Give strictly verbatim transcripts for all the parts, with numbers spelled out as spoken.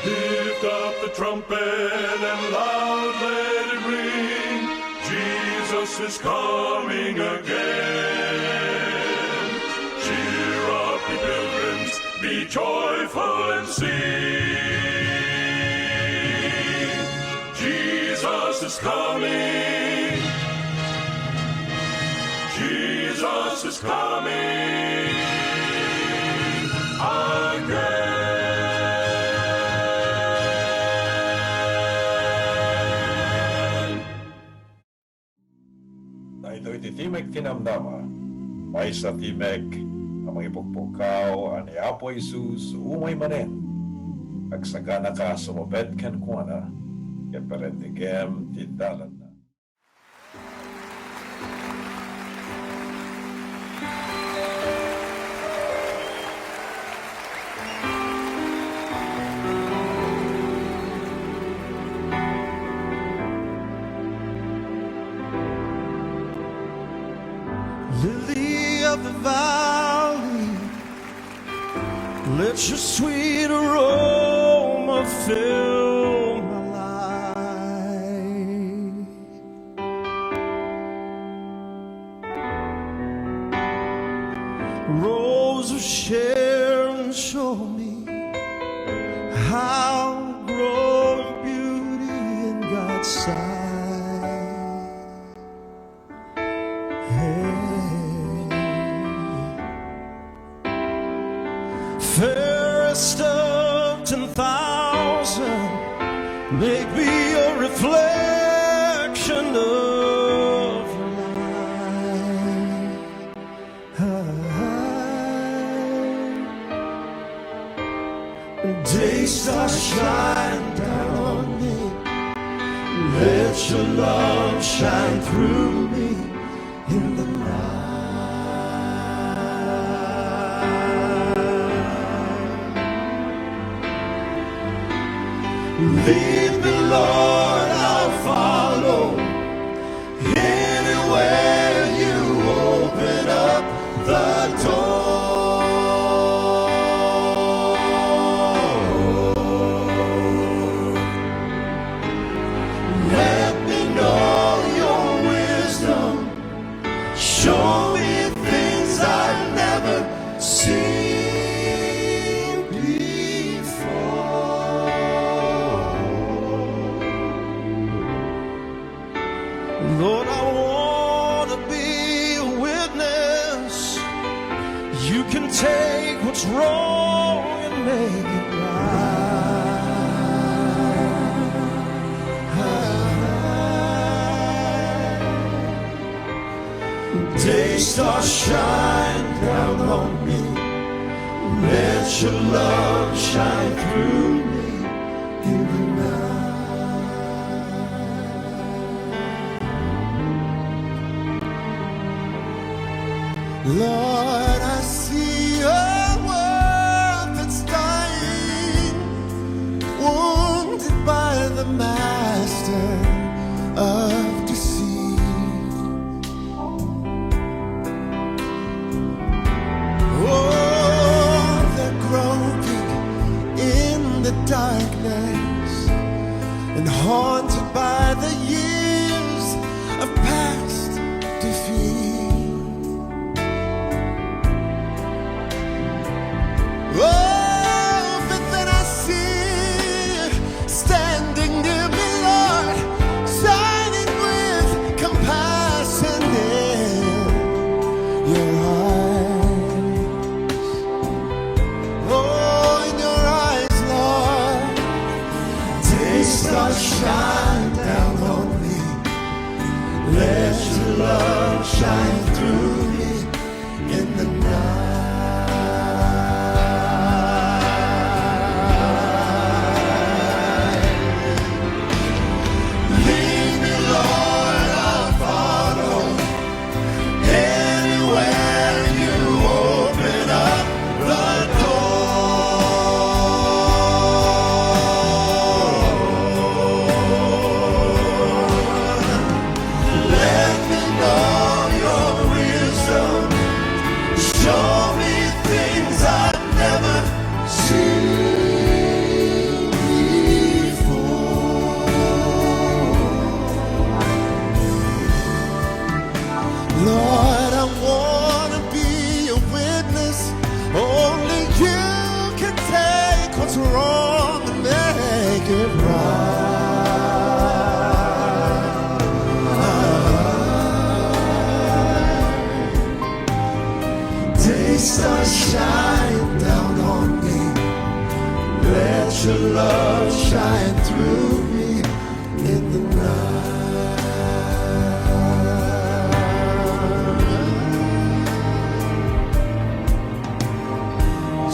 Lift up the trumpet and loud let it ring. Jesus is coming again. Cheer up, ye pilgrims, be joyful and sing. Jesus is coming. Jesus is coming again. Daytoy ti Timek ti Namnama, maysa timek a mangipukpukkaw a ni Apo Jesus umay manen. Agsaganaka a sumupet kenkuana, ket parentegem ti dalanna. Lily of the valley, let your sweet aroma fill my life. Rose of Sharon, show me how to grow in beauty in God's sight. Hey. Fairest of ten thousand, make me a reflection of your light. Day star, shine down on me. Let your love shine through me in the night. Lead me, Lord, I'll follow. Anywhere you open up the door, let me know your wisdom. Show me things I've never seen before. Lord, I want to be a witness. You can take what's wrong and make it right. Day star, shine down on me. Let your love shine through me in the night. Lord, I see a world that's dying, wounded by the master of deceit. Oh, they're groping in the darkness and haunted by the years of past defeat. Oh, but then I see standing near me, Lord, shining with compassion in your eyes. Oh, in your eyes, Lord, day star, shine down on me. Let your love shine through me in the night. Lead me, Lord, I'll follow. Anywhere you open up the door, let me know your wisdom. Show me things I've never seen Wrong and make it right. Taste the shine down on me. Let your love shine through me in the night.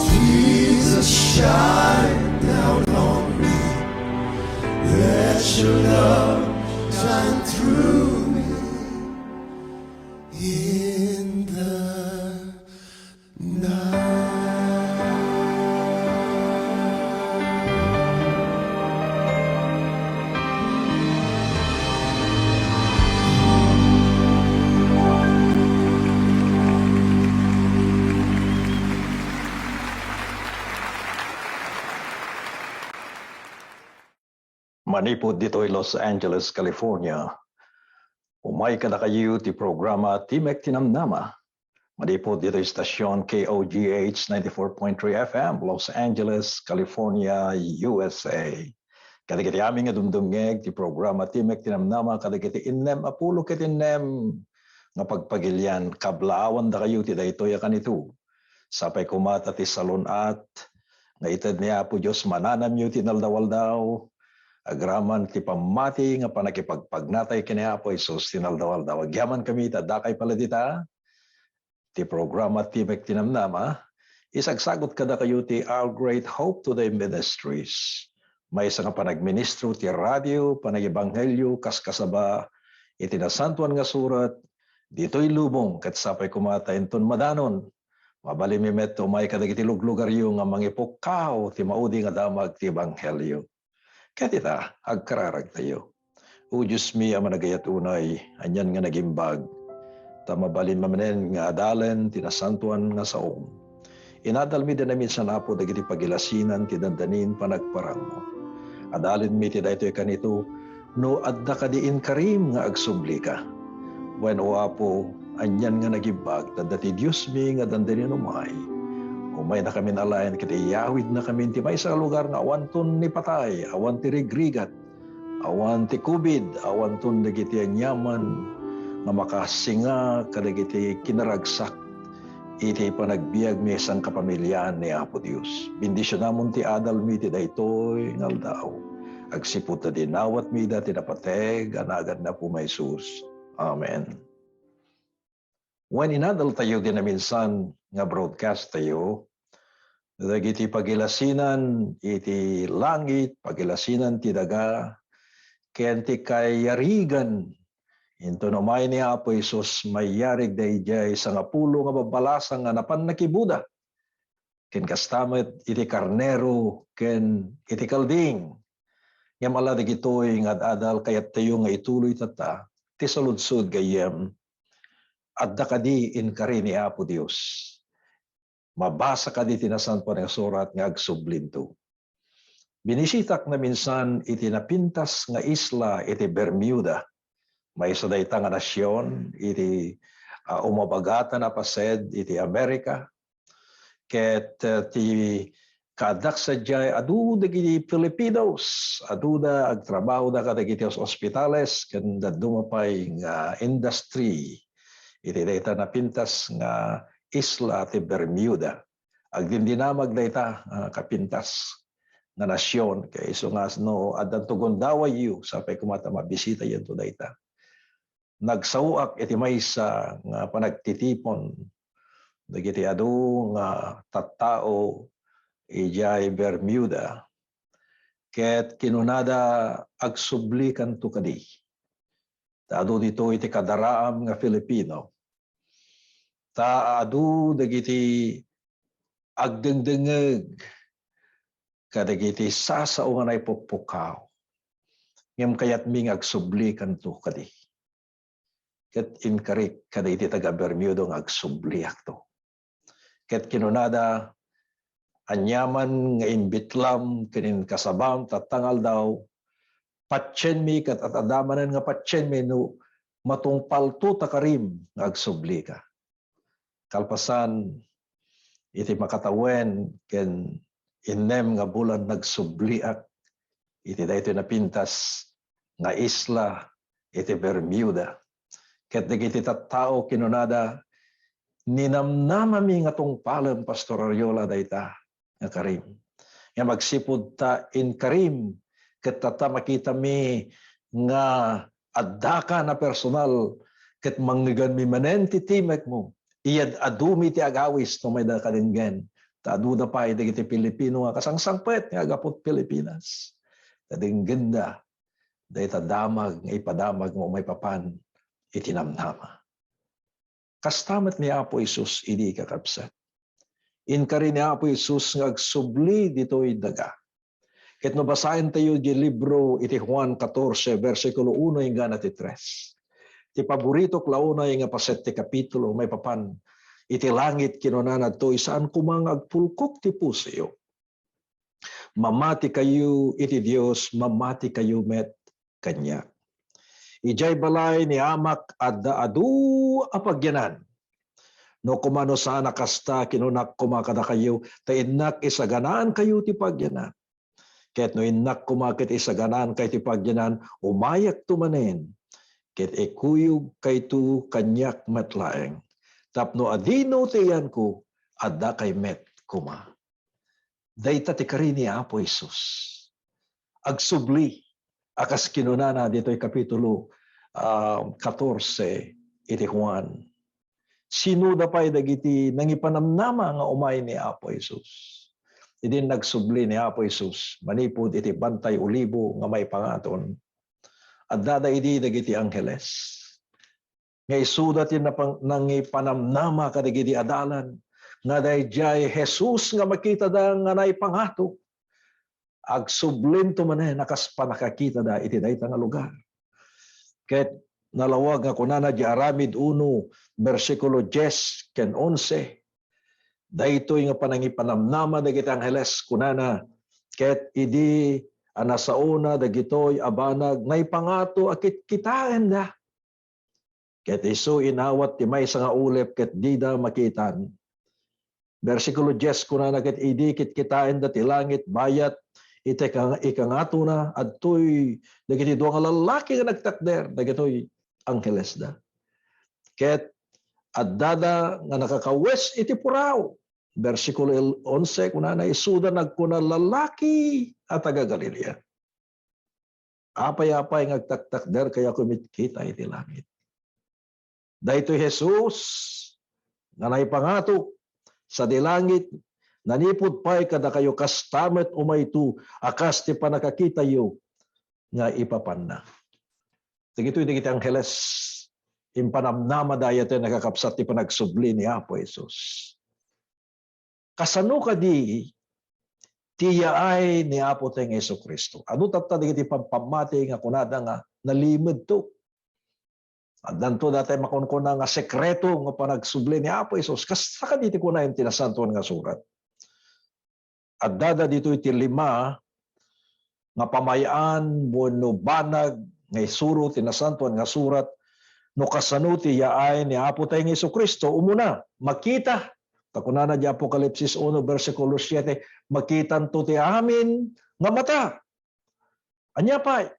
Jesus, shine down on me. Let your love shine through me in the night. Manipud ditoy Los Angeles, California, umay kadakayo ti programa Timek ti Namnama. Manipud ditoy stasyon K O G H ninety-four point three F M, Los Angeles, California, U S A. Kadagiti amin nga dumdumngeg ti programa Timek ti Namnama kadagiti innem a pulo ket innem nga pagpagilian, kablaawan dakayo ti daytoy a kanitu. Sapay koma ta ti salun-at nga ited ni Apo Dios mananamyo ti inaldaw-aldaw, agraman ti pammati nga pannakipagpagnatay ken ni Apo Jesus ti inaldaw-aldaw. Agyamankami ta dakay pala dita ti programa Timek ti Namnama, isagsagut kadakayo ti Our Great Hope Today Ministries. Maysa nga panagministro ti radio, panagibanghelio, kas kasaba iti Nasantoan nga Surat, ditoy lubong, ket sapay koma ta inton madanon, mabalinmi met umay kadagiti luglugaryo nga mangipukkaw ti maudi nga damag ti ebanghelio. Ket ita, agkararagtayo. O Diosmi a managayat unay, anian nga nagimbag, ta mabalin manen nga adalen ti nasantoan nga saom. Inadalmi da naminsan, Apo, dagiti pagilasinan ti dandanin panagparangmo. Adalenmi ti daytoy kanito, no adda kadi inkarim nga agsublika. Wen, O Apo, anian nga nagimbag, ta adda ti Diosmi nga dandanin umay. Umaynakamin alaen ket iyawidnakamin ti maysa a lugar nga awanton ni patay, awan ti rigrigat, awan ti covid, awanton dagiti aniaman nga makasinga kadagiti kinaragsak iti panagbiagmi a sangkapamiliaan ni Apo Dios. Bendisionamon ti adalmi ti daytoy nga aldaw. Agsipud ta dinawatmi ida ti napateg a nagan ni Apo Jesus. Amen. Wen, inadaltayo ti naminsan nga broadcast tayo, dagiti pagilasinan iti langit, pagilasinan ti daga, ken ti kayarigan. Inton umay ni Apo Jesus, mayarig daydiay sangapulo nga babbalasang nga napan nakibuda, ken kasta met iti karnero ken iti kalding. Ngem ala dagitoy nga ad-adal, kayattayo nga ituloy tatta ti saludsod gayyem. Adda kadi inkari ni Apo Dios? Mabasa kadi ti Nasantoan nga Surat nga agsublinto? Binisitak naminsan iti napintas nga isla iti Bermuda. Maysa dayta nga nasion iti, ah, umabagatan a paset iti Amerika. Ket, eh, ti kaaddak sadiay, adu dagiti Filipinos, aduda, agtrabahoda kadagiti os-, ospitales, ken dadduma pay nga industry iti dayta napintas nga isla ti Bermuda. Agdindinamag dayta, ah, kapintas nga nasion, kay isu nga no addanto gundawayyo, sapay koma ta mabisitayonto dayta. Nagsaoak iti maysa nga panagtitipon dagiti adu nga tattao idiay Bermuda, ket kinunada, "Agsublikanto kadi." Ta adu ditoy ti kadaraam nga Filipino. Ta adu dagiti agdengdengngeg kadagiti sasao nga naipukpukkaw. Ngem kayatmi nga agsublikanto kadi. Ket inkarik kadagiti taga-Bermuda nga agsubliakto. Ket kinunada, "Aniaman nga imbitlam ken inkasabam tatta nga aldaw, patienmi ket ad-adamanen nga patienmi no matungpalto ta karim nga agsublika." Kalpasan iti makatawen ken Innem nga bulan nagsubliak iti daytoy napintas nga isla iti Bermuda. Ket dagiti tattao kinunada, "Ninamnamami nga tungpalem, Pastor Ariola, dayta nga karim. Nga magsipud ta inkarim, ket tatta makitami nga addaka a personal, ket mangngeganmi manen ti timekmo. Iyad-adumi ti agawis no mayda kadenggen." Ta aduda pay dagiti Pilipino nga kasangsangpet nga aggapu Pilipinas. Kadenggenda dayta damag nga ipadamag nga maipapan iti namnama. Kasta met ni Apo Jesus idi, kakabsat. Inkari ni Apo Jesus nga agsubli ditoy daga. Ket no basaentayo di libro iti Juan katorse, bersikulo uno inggana ti tres. Ti paboritok la unay nga paset ti kapitulo, maipapan iti langit, kinunana ditoy, "Saan koma nga agpulkok ti pusoyo. Mamatikayo iti Dios, mamatikayo met kaniak. Idiay balay ni Amak adda adu a pagyanan. No koma no saan a kasta, kinunak koma kadakayo, ta innak isaganaankayo ti pagyanan. Ket no innak koma ket isaganaankayo ti pagyanan, umayakto manen, ket ikuyogkayto kaniak met laeng, tapno adino ti iyanko, addakay met koma." Dayta ti kari ni Apo Jesus. Agsubli, a kas kinunana ditoy kapitulo, ah, katorse iti Juan. Sinoda pay dagiti nangipanamnama nga umay ni Apo Jesus? Idi nagsubli ni Apo Jesus manipud iti Bantay Olibo nga maipangaton, addada idi dagiti angheles. Nga isuda ti napang-, nangipanamnama kadagidi adalan nga daydiay Jesus nga makitada nga naipangato. Agsublinto manen a kas pannakakitada iti dayta nga lugar. Ket nalawag nga kunana di aramid uno, bersikulo dies ken onse, daytoy nga panangipanamnama dagiti angheles, kunana, ket idi a nasaona dagitoy a banag, naipangato a kitkitaenda. Ket isu inawat ti maysa nga ulep ket dida makitan. Bersikulo dies, kunana, ket idi kitkitaenda ti langit bayat iti kang-, ikangatona, adtoy dagiti dua nga lallaki nga nagtakder, dagitoy anghelesda. Ket addada nga nakakawes iti puraw. Bersikulo el-, onse, kunana, isuda nagkuna, "Lallaki a taga-Galilea, apay, apay nga agtaktakderkayo a kumitkita iti langit? Daytoy Jesus nga naipangato sadi langit, nanipud pay kadakayo, kasta met umayto a kas ti pannakakitayo nga ipapanna." Dagitoy dagiti angheles, impanamnamada aya ti nakakabsat ti panagsubli ni Apo Jesus. Kasano kadi ti yaay ni Apo tayo nga Jesu-Cristo? Adu tatta dagiti pampammati nga kunada nga nalimedto. Addanto dayta makunkuna nga sekreto nga panagsubli ni Apo Jesus. Kasta kadi ti kunaen ti Nasantoan nga Surat? Addada ditoy ti lima nga pamay-an wenno banag nga isuro ti Nasantoan nga Surat no kasano ti yaay ni Apo tayo nga Jesu-Cristo. Umuna, makita. Ta kunana di Apokalipsis uno, bersikulo siete, "Makitanto ti amin nga mata." Ania pay?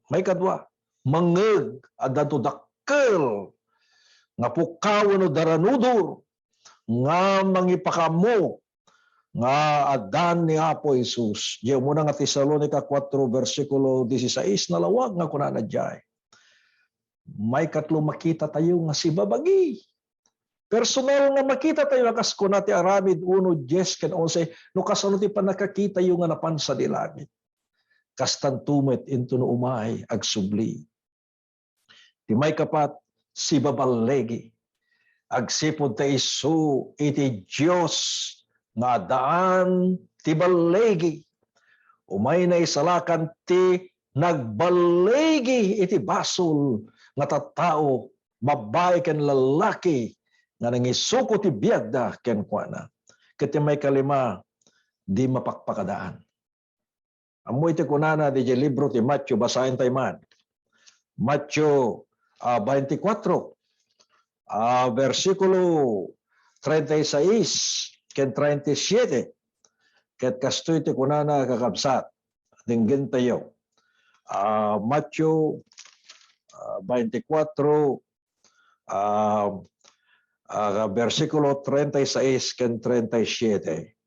Maikadua, mangngeg, addanto dakkel nga pukkaw wenno daranudor nga mangipakaammo nga addan ni Apo Jesus. Diay umuna nga Tesalonica kuatro, bersikulo dieciséis, nalawag nga kunana diay. Maikatlo, makitatayo nga sibabagi. Personal nga makitatayo, a kas kuna ti aramid uno, dies ken onse, no kasano ti pannakakitayo nga napan sadi langit. Kastanto met intono umay agsubli. Ti maikapat, sibaballigi. Agsipud ta isu iti Dios nga addaan ti balligi. Umayna isalakan ti nagballigi iti basol nga tattao, babbai ken lallaki, nga nangisuko ti biagda kenkuana. Ket ti maikalima, di mapakpakadaan. Ammo iti kunana didiay libro ti Mateo, basaentayo man. Mateo, ah, twenty-four, ah, bersikulo treinta y seis ken treinta y siete. Ket kastoy ti kunana, kakabsat, denggentayo. Ah, Matthew, ah, twenty-four, ah, ah, bersikulo treinta y seis ken treinta y siete.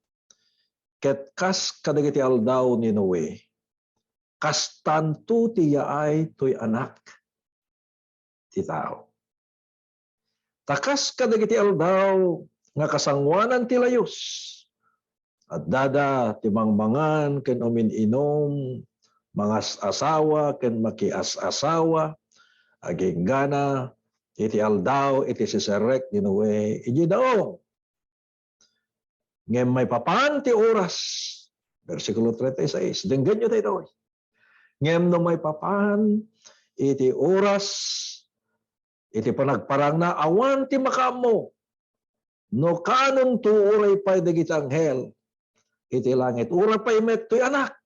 Ket kas kadagiti aldaw ni Noe, kastanto ti yaay toy Anak ti Tao. Ta kas kadagiti aldaw nga kasangoanan ti layus, addada ti mangmangan ken umin-inum, mangas-asawa ken makias-asawa, agingga iti aldaw iti siserrek ni Noe idiay daong. Ngem maipapan ti oras, bersikulo treinta y seis, denggenyo daytoy. Ngem no maipapan iti oras iti panagparangna, awan ti makaammo no kaanonto uray pay dagiti anghel iti langit, uray pay met toy Anak,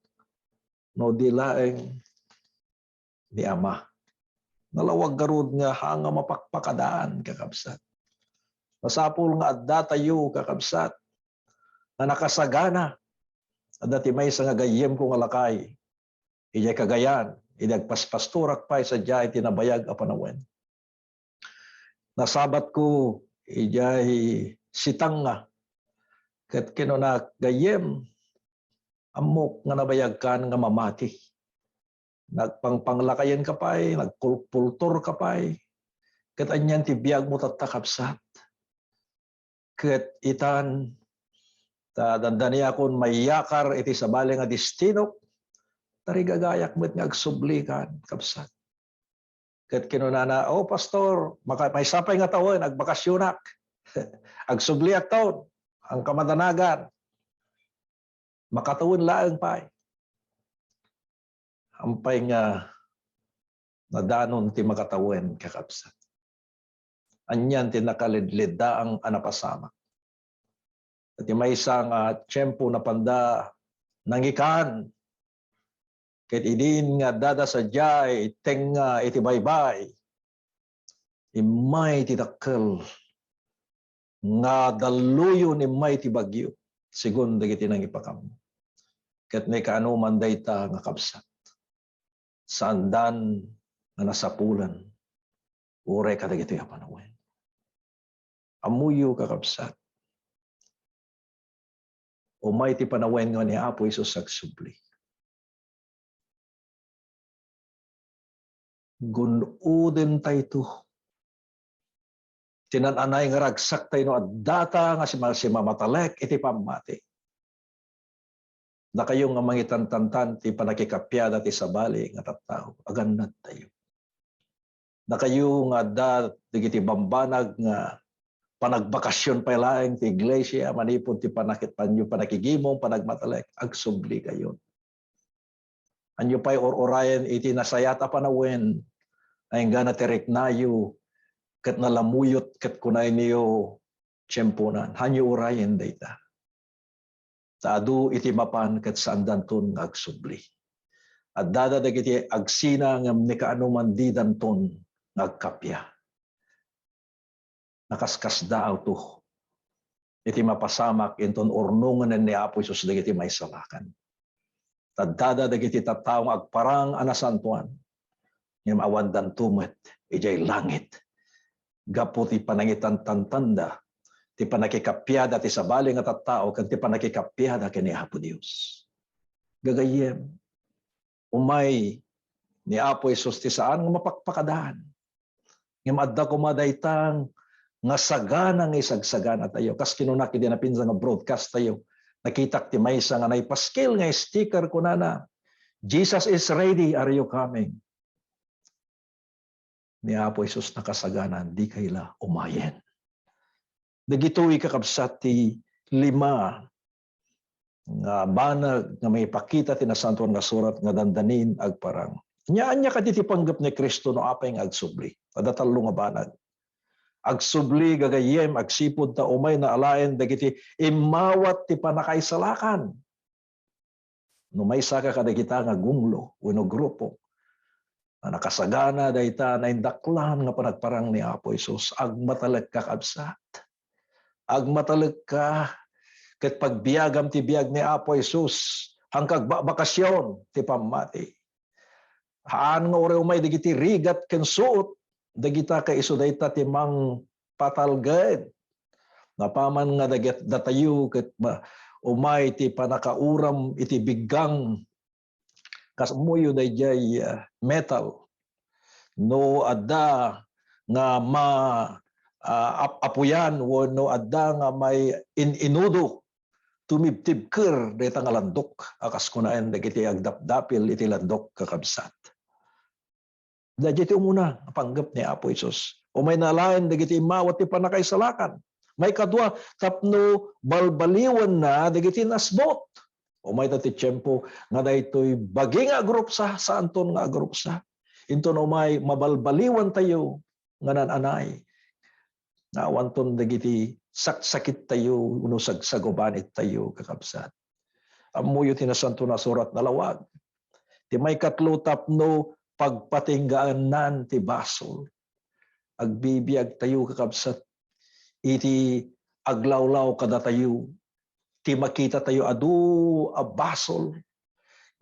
no di laeng ni Ama. Nalawag garud nga hanga mapakpakadaan, kakabsat. Masapul nga addatayo, kakabsat, nga nakasagana. Adda ti maysa nga gayyemko nga lakay idiay Cagayan, idi agpaspastorak pay sadiay ti nabayag a panawen. Nasabatko idiay Sitanga, ket kinuna, "Gayyem, ammok nga nabayagkan nga mamati. Nagpangpanglakayenka pay, nagpulpultorka pay. Ket anian ti biagmo tatta, kabsat? Ket itan, ta dandaniakon maiyakar iti sabali nga destinok, tarigagayak met nga agsublikan, kabsat." Ket kinunana, "O, pastor, maka-, maysa pay nga tawen, agbakasionak. Agsubliakton, ang kamadanagan. Makatawen laeng pay." Ampay nga nadanon ti makatawen, kakabsat. Anian ti nakaledleddaang a napasamak. Iti maysa nga tiempo, napanda nangikan. Ket idin nga addada sadiay tengnga iti baybay, immay ti dakkel nga dalluyon, immay ti bagyo, segun dagiti nangipakammo. Ket naikaanuman dayta nga kabsat, saandan nga nasapulan uray kadagitoy a panawen. Ammoyo, kakabsat, umay ti panawen nga ni Apo Jesus agsubli. Gun-odentayto ti naan-anay nga ragsakta no addata nga sima-, simamatalek iti pammati. Dakayo nga mangitantantan ti pannakikappiada ti sabali nga tattao, agannadtayo. Dakayo nga adda dagiti bambanag nga panagbakasion pay laeng ti iglesia manipud ti panakit-, panyo-, pannakigimong panagmatalek, agsublikayon. Anyo pay ur-urayen iti nasayaat a panawen, ay inggana ti riknayo, ket nalamuyot, ket kunayniyo, "Tiemponan." Hanyo urayen dayta. Ta adu iti mapan ket saandanton nga agsubli. Addada dagiti agsina ngem naikaanuman didanton nga agkappia. Nakaskasdaawto iti mapasamak inton urnongen ni Apo Jesus dagiti maisalakan. Addada dagiti tattao nga agparang a nasantoan, ngem awandanto met idiay langit gapu ti panangitantantanda ti pannakikappiada ti sabali nga tattao ken ti pannakikappiada ken ni Apo Dios. Gagayyem, umay ni Apo Jesus ti saan nga mapakpakadaan. Ngem adda koma dayta nga sagana nga isagsaganatayo. Kas kinunak iti napinsan nga broadcast tayo, nakitak ti maysa nga naipaskil nga sticker, kunana, "Jesus is ready, are you coming?" Ni Apo Jesus nakasagana, dikay la umayen. Dagitoy, kakabsat, ti lima nga banag nga maipakita ti Nasantoan nga Surat nga dandanin agparang. Ania, ania kadi ti panggep ni Cristo no apay nga agsubli? Adda tallo nga banag. Agsubli, gagayyem, agsipud ta umayna alaen dagiti immawat ti pannakaisalakan. No maysaka kadagita nga gunglo wenno grupo, a nakasagana dayta naindaklan nga panagparang ni Apo Jesus, agmatalekka, kabsat. Agmatalekka, ket pagbiagam ti biag ni Apo Jesus, haan ka agbakbakasyon ti pammati. Haan nga uray umay dagiti rigat ken suot, dagita ket isu dayta ti mangpatalged. Napaman nga daget-, datayo ket ma-, umay ti pannakauram iti biggang, kas-, ammoyo daydiay, ah, metal. No adda nga ma-, ah, ap-, apuyan wenno adda nga may in-, inudo, tumibtibker dayta nga landok a kas kunaen dagiti agdapdapil iti landok, kakabsat. Daydiay ti umuna nga panggep ni Apo Jesus. Umay nalaen dagiti immawat ti pannakaisalakan. Maikadua, tapno balbaliwanna dagiti nasbut. Umayda ti tiempo nga daytoy bagi nga agrupsa, saanton nga agrupsa. Inton umay mabalbaliwantayo nga naan-anay nga awanton dagiti saksakittayo wenno sagsagubanittayo, kakabsat. Ammoyo ti Nasanto a Surat, nalawag. Ti maikatlo, tapno pagpatinggaannan ti basol. Agbibiagtayo, kakabsat, iti aglawlaw kadatayo ti makitatayo adu a basol.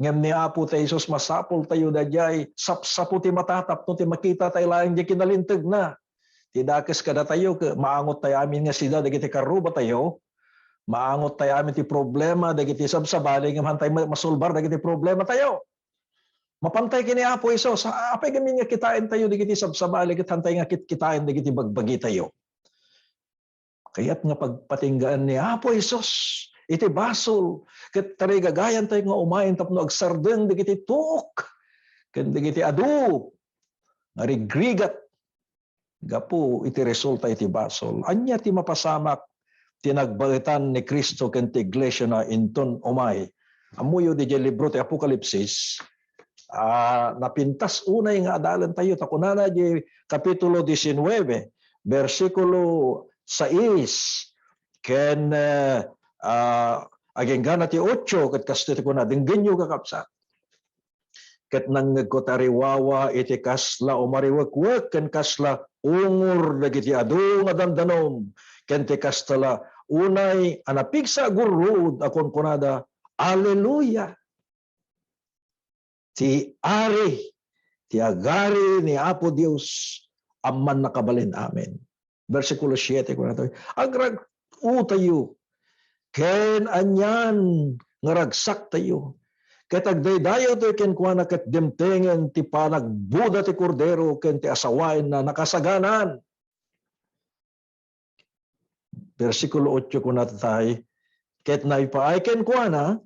Ngem ni Apo ti Jesus, masapultayo daydiay sapsapo ti mata tapno ti makitatayo laeng diay kinalintegna. Ti dakes kadatayo, ke-, maangottayo amin nga sida dagiti karrubatayo, maangottayo amin ti problema dagiti sabsabali, ngem haantay ma-, masolbar dagiti problematayo. Mapantay ken ni Apo Jesus, a-, apay ngamin nga kitaentayo dagiti sabsabali ket haantay nga kit-, kitaen dagiti bagbagitayo. Kayat nga pagpatinggaan ni Apo Jesus iti basol, ket tarigagayantayo nga umayen tapno agsardeng dagiti tuok ken dagiti adu nga rigrigat gapu iti resulta iti basol. Ania ti mapasamak ti nagbaetan ni Cristo ken ti iglesiana inton umay? Ammoyo, diay libro ti Apokalipsis, ah, napintas unay nga adalentayo, ta kunana diay Kapitulo diecinuebe, bersikulo sais, ken, eh, ah, agenggana ti otso, ket kastoy ti kuna, denggenyo, kakabsat. Ket nangngegko ti ariwawa iti kasla umariwekwek ken kasla ungor dagiti adu nga dandanom, ken ti kasta la unay a napigsa a gurruod a kunkunada, "Aleluya! Ti Ari, ti agari ni Apo Dios, a Mannakabalin-amin." Bersikulo siete, kunana, "Agrag-otayo ken anian nga ragsaktayo, ket agdaydayawtayo kenkuana ket dimtengen ti panagbuda ti Kordero ken ti asawaenna nakasaganaan." Bersikulo otso, kunana, "Ket naipaay kenkuana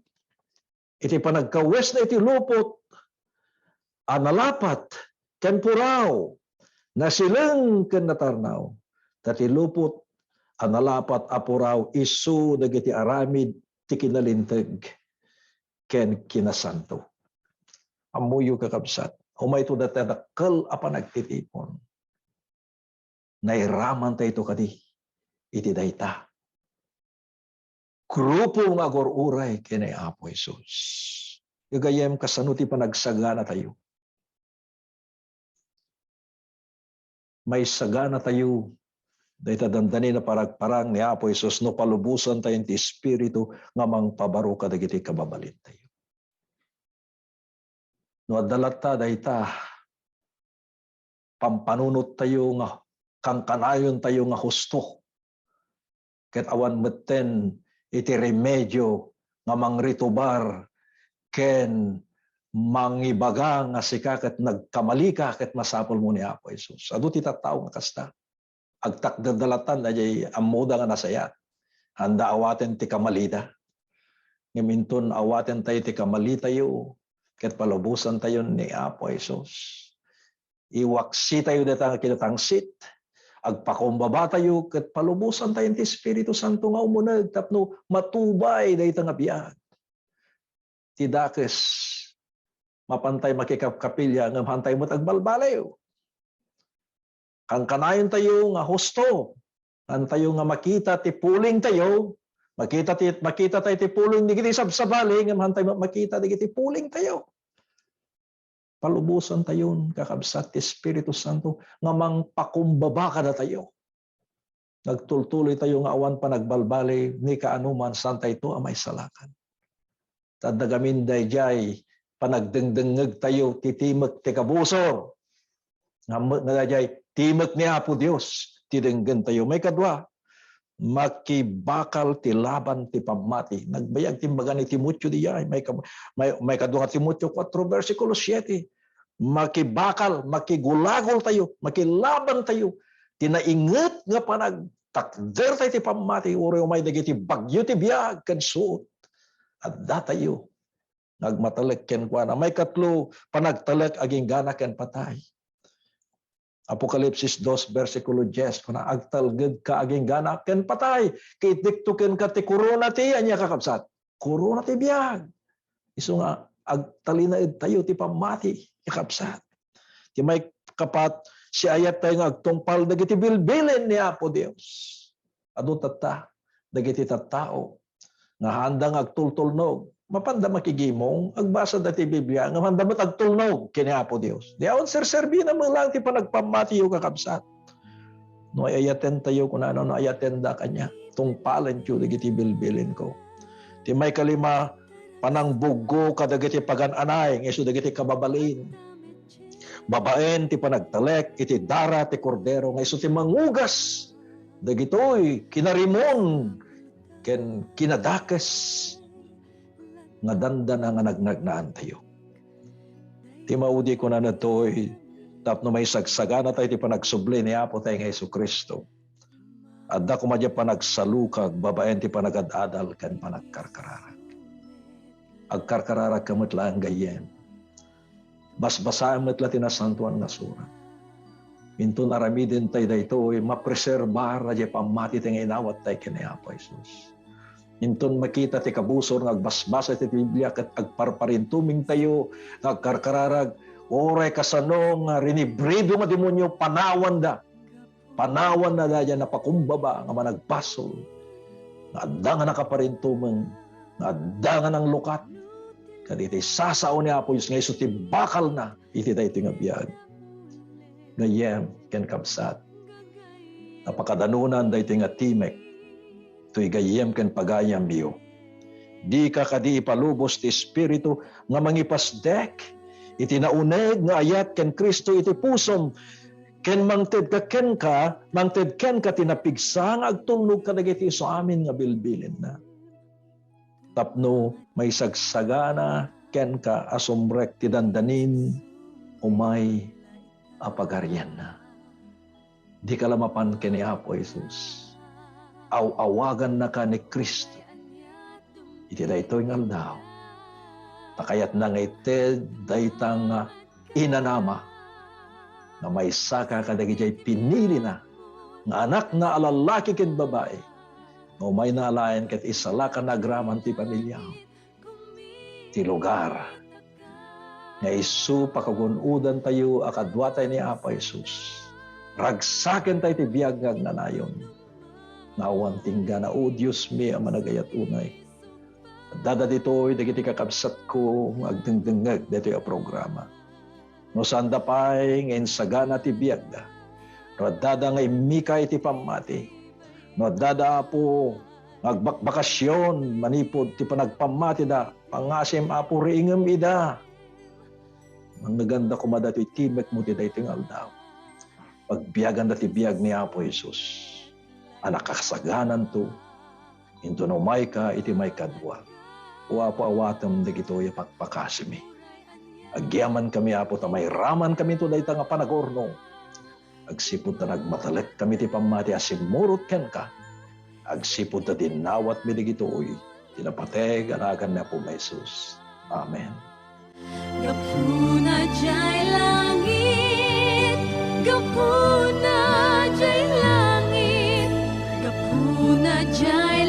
iti panagkawesna iti lupot a nalapat ken puraw, nasileng ken natarnaw. Ta ti lupot a nalapat a puraw isu dagiti aramid ti kinalinteg ken kinasanto." Ammoyo, kakabsat, umayto dayta dakkel a panagtitipon. Nairamantayto kadi iti dayta grupo nga agur-uray ken ni Apo Jesus. Gagayyem, kasano ti panagsaganatayo? Maisaganatayo dayta dandani a paragparang ni Apo Jesus no palubosantayo ti Espiritu nga mangpabaro kadagiti kababalintayo. No adda latta dayta, pampanunottayo nga kankanayontayo nga husto, ket awan metten iti remedio nga mangritubar ken mangibaga nga sika ket nagkamalika ket masapulmo ni Apo Jesus. Adu ti tattao nga kasta. Agtakderda latta daydiay ammoda nga nasayaat. Haanda awaten ti kamalida. Ngem inton awatentayo ti kamalitayo, ket palubosantayon ni Apo Jesus. Iwaksitayo dayta nga kinatangsit. Agpakumbabatayo ket palubosantayon ti Espiritu Santo nga umuneg tapno matubay dayta nga biag. Ti dakes, mapantay makikapkapilya, ngem haantay met agbalbaliw. Kankanayontayo nga husto, haantayo nga makita ti pulingtayo, makita ti, makitatayo ti puling dagiti sabsabali, ngem haantay ma-, makita dagiti pulingtayo. Palubosantayon, kakabsat, ti Espiritu Santo nga mangpakumbaba kadatayo. Nagtultuloy tayo nga awan panagbalbali, ni kaano man, saan tayo a maisalakan. Ta adda gamin daydiay panagdengdengngeg tayo ti timek ti kabusor. Nga met nga daydiay, timek ni Apo Dios ti denggen tayo. Maikadua, makibakal ti laban ti pammati. Nagbayag ti imbaga ni Timoteo diay, may ka-, may, maikadua nga Timoteo kuatro, bersikulo siete. Makibakal, makigulagol tayo, makilaban tayo. Ti nainget nga panagtakder tayo ti pammati, uray umay dagiti bagyo ti biag ken suot. Adda tayo nga agmatalek kenkuana. Maikatlo, panagtalek aginggana ken patay. Apokalipsis dos, bersikulo dies, kuna, "Agtalgedka aginggana ken patay, ket itdikto kenka ti korona ti," ania, kakabsat? "Korona ti biag." Isu nga, agtalinaed tayo ti pammati, kakabsat. Ti maikapat, siayat tayo nga agtungpal dagiti bilbilin ni Apo Dios. Adu tatta, dagiti tattao nga haanda nga agtultulnog. Mapanda makigimong, agbasada ti Biblia, nga manda met agtulnog ken ni Apo Dios. Di awan serserbina met lang ti panagpammatiyo, kakabsat. No ay-ayaten tayo, kunana, no ay-ayatenda kaniak, tungpalenyo dagiti bilbilinko. Ti maikalima, panangbuggo kadagiti pagan-anay, nga isu dagiti kababalin. Babaen ti panagtalek iti dara ti Kordero, nga isu ti mangugas dagitoy kinarimon ken kinadakes nga dandana nga nagnagnaantayo. Ti maudi, kunana, daytoy tapno maisagsaganatayo ti panagsubli ni Apo tayo nga Jesu-Cristo. Adda koma diay panagsalukag babaen ti panagad-adal ken panagkarkararag. Agkarkararagka met laeng, gayyem. Basbasaem met la ti Nasantoan nga Surat. Inton aramidentayo daytoy, mapreserbar diay pammatitayo nga inawattayo ken ni Apo Jesus. Inton makita ti kabusor nga agbasbasa ti Biblia ket agparparintumengtayo nga agkarkararag, uray kasano nga rinibrido nga demonio, panawanda. Panawanna daydiay napakumbaba nga managbasol, nga adda nga nakaparintumeng, nga adda nga nanglukat kadagiti sasao ni Apo Dios nga isu ti bakalna iti daytoy nga biag. Gayyem ken kabsat, napakadanonan daytoy nga timek toy gayyem ken pagayamyo. Dika kadi ipalubos ti Espiritu nga mangipasdek iti nauneg nga ayat ken Cristo iti pusom, ken mangted ka kenka, mangted kenka ti napigsa nga agtulnog kadagiti isu amin nga bilbilinna. Tapno maisagsagana kenka a sumrek ti dandanin umay a pagarianna. Dika la mapan ken ni Apo Jesus. Aw-awagannaka ni Cristo iti daytoy nga aldaw. Ta kayatna nga ited dayta nga inanama nga maysaka kadagiti pinilina nga anakna a lallaki ken babai, nga umayna alaen ket isalakanna agraman ti pamiliam, ti lugar nga isu pakagun-odantayo a kaduatayo ni Apo Jesus. Ragsakentayo ti biag nga agnanayon nga awan tinggana, O Diosmi a managayat unay. Addada ditoy dagiti kakabsatko nga agdengdengngeg daytoy a programa. No saanda pay nga insagana ti biagda, no addada nga immika iti pammati, no addada, Apo, nga agbakbakasyon manipud ti panagpammatida, pangasim, Apo, riingem ida. Manneganda koma datoy timekmo ti daytoy nga aldaw. Pagbiaganda ti biag ni Apo Jesus a nakasagananto, inton umayka iti maikadua. O Apo, awatem dagitoy a pakpakasimi. Agyamankami, Apo, ta mairamankaminto dayta nga panagurno. Agsipud ta nagmatalekkami ti pammati a simmurot kenka, agsipud ta dinawatmi dagitoy ti napateg a nagan ni Apo Jesus. Amen. Gapuna jay langit, gapuna jay langit, gapuna jay